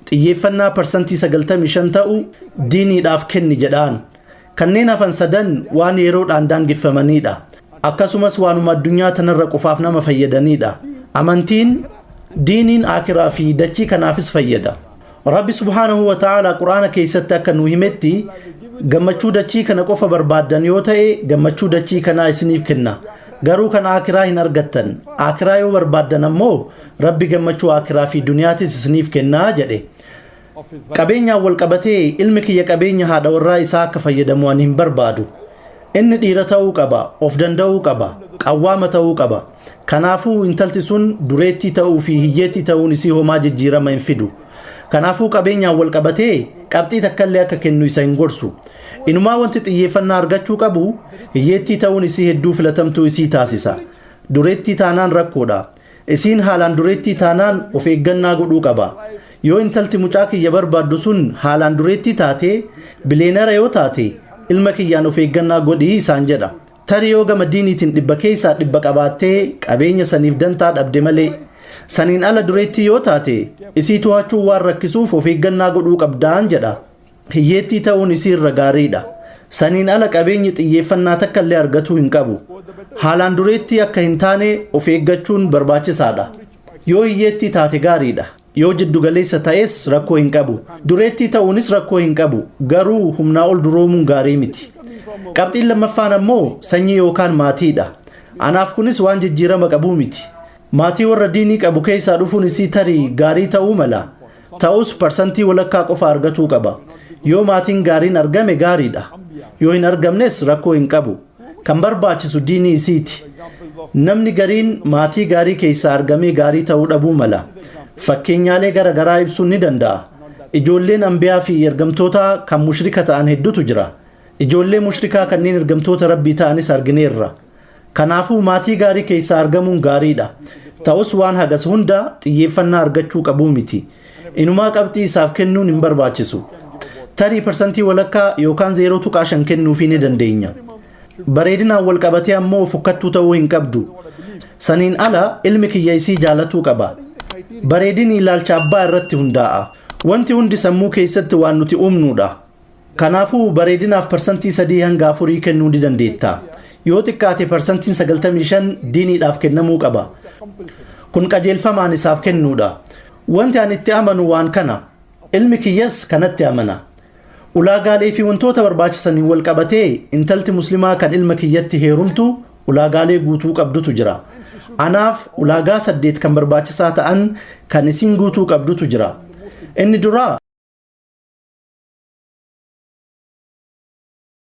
Xiyyeeffannaa parsantii 95 ta'u diiniidhaaf kenni jedhaan. Kanneen hafan sadan waan yeroodhaan daangeffamanidha. Akkasumas waanuma addunyaa tanarra qofaaf nama fayyadanidha. Amantiin, diiniin aakiraa fi dachii kanaafis fayyada. Rabbi subhaanahu wa ta'aalaa Quraana keessatti akka nu himetti, gammachuu dachii kana qofa barbaaddan yoo ta'e, gammachuu dachii kanaa isiniif kenna. Garuu kan aakiraa hin argattan. Aakiraa yoo barbaaddan ammoo, Rabbi gammachuu aakiraa fi duniyaatis isiniif kennaa jedhe. Qabeenyaan wal qabatee, ilmi kiyya qabeenya haadha warraa isaa akka fayyadamu ani hin barbaadu. Inni dhiira ta'uu qaba, of danda'uu qaba, qawwaama ta'uu qaba. Kanaafuu intalti sun dureettii ta'uu fi hiyyeettii ta'uun isii homaa jijjiirama hin fidu. Kanaafuu qabeenyaan wal qabatee qabxii takkallee akka kennu isa hin gorsu. Inumaa wanti xiyyeeffannaa argachuu qabu, hiyyeettii ta'uun isii hedduu filatamtuu isii taasisa. Dureettii taanaan rakkoodha. Isiin haalaan dureettii taanaan of eeggannaa godhuu qaba. Yoo intalti mucaa kiyya barbaaddu sun haalaan dureettii taate, bileenara yoo taate, ilma kiyyaan of eeggannaa godhii isaan jedha. Tarii yoo gama diiniitiin 100% qabaattee qabeenya saniif dantaa dhabde malee. Saniin ala dureettii yoo taate, isii to'achuun waan rakkisuuf of eeggannaa godhuu qabdaan jedha. Hiyyeettii ta'uun isii irra gaariidha. Saniin ala qabeenyi xiyyeeffannaa takka illee argatuu hin qabu. Haalaan dureettii akka hin taane of eeggachuun barbaachisaadha. Yoo hiyyeettii taate gaariidha. Yoo jiddu galeessa ta'es rakkoo hin qabu. Dureettii ta'uunis rakkoo hin qabu. Garuu humnaa ol duroomuun gaarii miti. Qabxiin lammaffaan ammoo sanyii yookaan maatiidha. Anaaf kunis waan jijjiirama qabuu miti. Maatii warra diinii qabu keessaa dhufuun isii tarii gaarii ta'uu mala. Ta'us parsantii walakkaa qofa argatuu qaba. Yoo maatiin gaariin argame gaariidha. Yoo hin argamnes rakkoo hin qabu. Kan barbaachisu diinii isiiti. Namni gariin maatii gaarii keessaa argamee gaarii ta'uu dhabuu mala. Fakkeenyaalee gara garaa ibsuun ni danda'a. Ijoolleen ambiyaa fi ergamtoota kan mushrika ta'an hedduutu jira. Ijoollee mushrikaa kanneen ergamtoota Rabbii ta'anis argineerra. Kanaafuu maatii gaarii keessaa argamuun gaariidha. Ta'us waan hagas hunda xiyyeeffannaa argachuu qabuu miti. Inumaa qabxii isaaf kennuun hin barbaachisu. Tarii parsantii walakkaa yookaan 0.5 kennuufii ni dandeenya. Bareedinaan wal qabatee ammoo fukkattuu ta'uu hin qabdu. Saniin ala ilmi kiyya isii jaalatuu qaba. Bareedini ilaalcha abbaa irratti hundaa'a. Wanti hundi sammuu keessatti waan nuti uumnuudha. Kanaafuu bareedinaaf parsantii 3 hanga 4 kennuu ni dandeetta. Yoo xiqqaate parsantiin 95 diiniidhaaf kennamuu qaba. Kun qajeelfamaan isaaf kennuudha. Wanti ani itti amanu waan kana. Ilmi kiyyas kanatti amana. Ulaagaalee fi wantoota barbaachisaniin wal qabatee, intalti muslimaa kan ilma kiyyatti heerumtu ulaagaalee guutuu qabdutu jira. Anaaf ulaagaa saddeet kan barbaachisaa ta'an kan isiin guutuu qabdutu jira. Inni duraa